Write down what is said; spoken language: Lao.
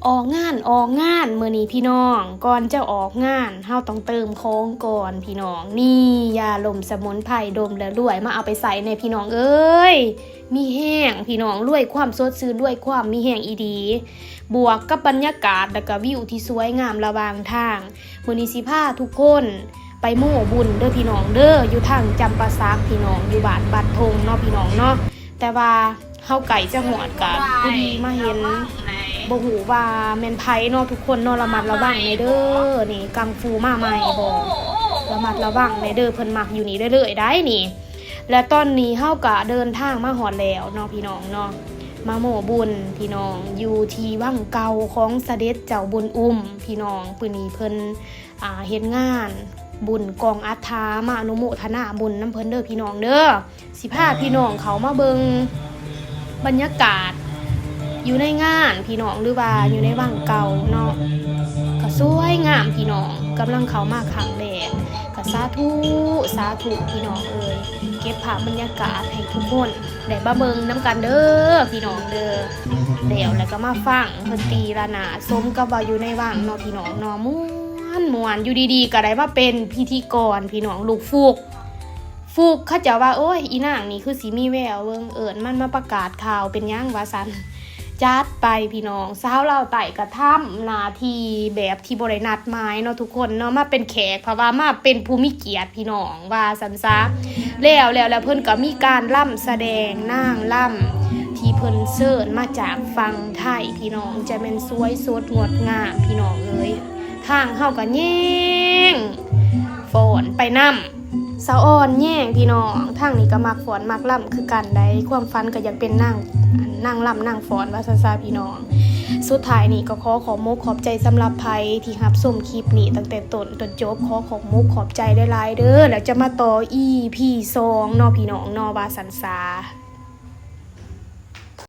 ອອກງານ ອອກງານ ມື້ນີ້ພີ່ນ້ອງ ກ່ອນຈະອອກງານ ເຮົາຕ້ອງເຕີມຂອງກ່ອນພີ່ນ້ອງ. ນີ້ ຢາລົມສະໝຸນໄພ ດົມແລ້ວລວຍ ມາເອົາໄປໃຊ້ແດ່ພີ່ນ້ອງເອີຍ. ມີແຮງພີ່ນ້ອງ ລວຍຄວາມສົດຊື່ນ ລວຍຄວາມມີແຮງອີ່ດີ ບວກກັບບັນຍາກາດ ແລ້ວກະວິວທີ່ສວຍງາມລະຫວ່າງທາງ. ມື້ນີ້ຊິພາທຸກຄົນໄປໂມ້ບຸນເດີພີ່ນ້ອງເດີ ຢູ່ທາງຈຳປາສັກພີ່ນ້ອງ ຢູ່ບ້ານບັດທົງເນາະພີ່ນ້ອງເນາະ. ແຕ່ວ່າ ເຮົາໃກ້ຈະຮອດກະພໍດີມາເຫັນ ບໍ່ຮູ້ວ່າແມ່ນໃຜເນາະທຸກຄົນເນາະ. ລະມັດລະວັງແດ່ເດີ ນີ້ກັງຟູມາໃໝ່ບໍ່ ລະມັດລະວັງແດ່ເດີ ເພິ່ນມັກຢູ່ນີ້ເລື້ອຍໆໄດ໋ນີ້. ແລະຕອນນີ້ເຮົາກະເດີນທາງມາຮອດແລ້ວເນາະພີ່ນ້ອງເນາະ ມາໂມ້ບຸນພີ່ນ້ອງ ຢູ່ທີ່ວັງເກົ່າຂອງສະເດັດເຈົ້າບຸນອຸມພີ່ນ້ອງ. ມື້ນີ້ເພິ່ນ ອ່າ ເຮັດງານບຸນກອງອັດຖາ ມາອະນຸໂມທະນາບຸນນຳເພິ່ນເດີພີ່ນ້ອງເດີ. ຊິພາພີ່ນ້ອງເຂົ້າມາເບິ່ງບັນຍາກາດຢູ່ໃນງານພີ່ນ້ອງ ຫຼືວ່າຢູ່ໃນວັງເກົ່າເນາະ ກະສວຍງາມພີ່ນ້ອງ. ກຳລັງເຂົ້າມາຄັ້ງແລກ ກະສາທຸ ສາທຸພີ່ນ້ອງເອີຍ. ເກັບພາບບັນຍາກາດໃຫ້ທຸກຄົນ ໄດ້ມາເບິ່ງນຳກັນເດີພີ່ນ້ອງເດີ. ແລ້ວ ແລ້ວກໍມາຟັງເພິ່ນຕີລະນາດ ສົມກັບວ່າຢູ່ໃນວັງເນາະພີ່ນ້ອງເນາະ ມ່ວນໆ. ຢູ່ດີໆກໍໄດ້ມາເປັນພິທີກອນພີ່ນ້ອງ. ລູກຟຸກ ຟຸກ ເຂົາເຈົ້າວ່າ ໂອ້ຍ ອີນາງນີ້ຄືຊິມີແວວ ເບິ່ງເອີ້ນມັນມາປະກາດຂ່າວ ເປັນຫຍັງວ່າຊັ້ນ. ຈັດໄປພີ່ນ້ອງ ຊາວລາວໃຕ້ກໍທຳໜ້າທີ່ແບບທີ່ບໍ່ໄດ້ນັດໝາຍເນາະທຸກຄົນເນາະ ມາເປັນແຂກ ເພາະວ່າມາເປັນຜູ້ມີກຽດພີ່ນ້ອງ ວ່າຊັ້ນຊະ. ແລ້ວ ແລ້ວ ແລ້ວເພິ່ນກໍມີການລຳສະແດງນາງລຳ ທີ່ເພິ່ນເຊີນມາຈາກຝັ່ງໄທພີ່ນ້ອງ ຈະແມ່ນສວຍສົດງົດງາມພີ່ນ້ອງເອີຍ. ທາງເຮົາກໍແຍງຟ້ອນໄປນຳ ສາວອ່ອນແຍງພີ່ນ້ອງ. ທາງນີ້ກໍມັກຟ້ອນມັກລຳຄືກັນໄດ໋ ຄວາມຝັນກໍຢາກເປັນນາງ ນາງລຳນາງຟ້ອນວ່າຊັ້ນຊະພີ່ນ້ອງ. ສຸດທ້າຍນີ້ກໍຂໍຂອບມົກຂອບໃຈສຳລັບໃຜທີ່ຮັບຊົມຄລິບນີ້ຕັ້ງແຕ່ຕົ້ນຈົນຈົບ ຂໍຂອບມົກຂອບໃຈຫຼາຍໆເດີ. ແລ້ວຈະມາຕໍ່ ອີພີສອງເນາະພີ່ນ້ອງເນາະ ວ່າຊັ້ນຊະ.